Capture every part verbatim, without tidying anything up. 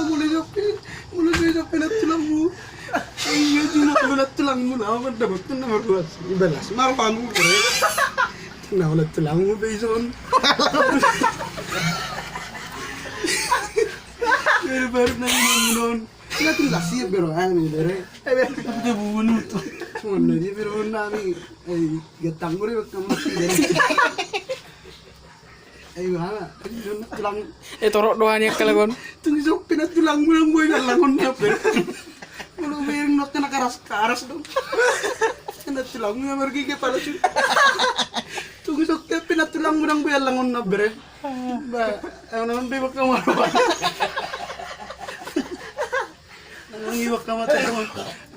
Molo i jokpi, molo i jokpi na tulangmu. Iya, juna molo na tulangmu na, apa dapat tu nomor dua. Ibalas, marpamu, bro. Na molo na tulangmu, Beison. Baru, baru nanya, Beison. Ina tung lasi, bro, ah, ni, bro. Aku dia bunuh tu. Mana dia, bro, nami. Eh, gatang gue, kamu. Eh, mana? Tulang. Eh, torok doa ni akal kon. Tung isok pina tulang mulang gue, langon na, bro. Molo bereng nak kena karas-karas dong. Kena tulang mulang margigi palsu. Tung isok pina tulang mulang gue, langon na, bro. Ba, eh, non bebak kamu. Nang iwak na mata,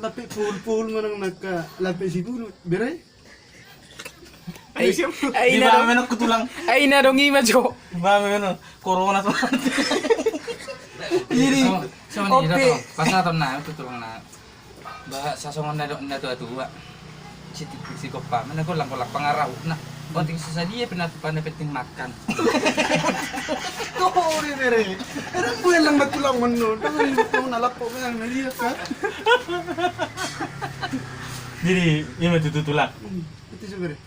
lape pul-pul manang nangka lape sibulut, bere. Ai, ai, ina dong. Ai, ina dong ima jo. Ba, memang corona tu. Jadi, so, so, ni, oke. Pas na, na, tu tulang na. Ba, sasongon na do, na tua-tua. Si, si kopa, mana gollang-gollang pangarau. Nah, penting sasadia, pina, pina penting makan. Tuh, ini, ini. Ada gue yang nggak tulang menu. Tapi ini tuh nalap kok yang dia kan. Jadi, ini mah tutu tulang. Hmm, itu sebenarnya.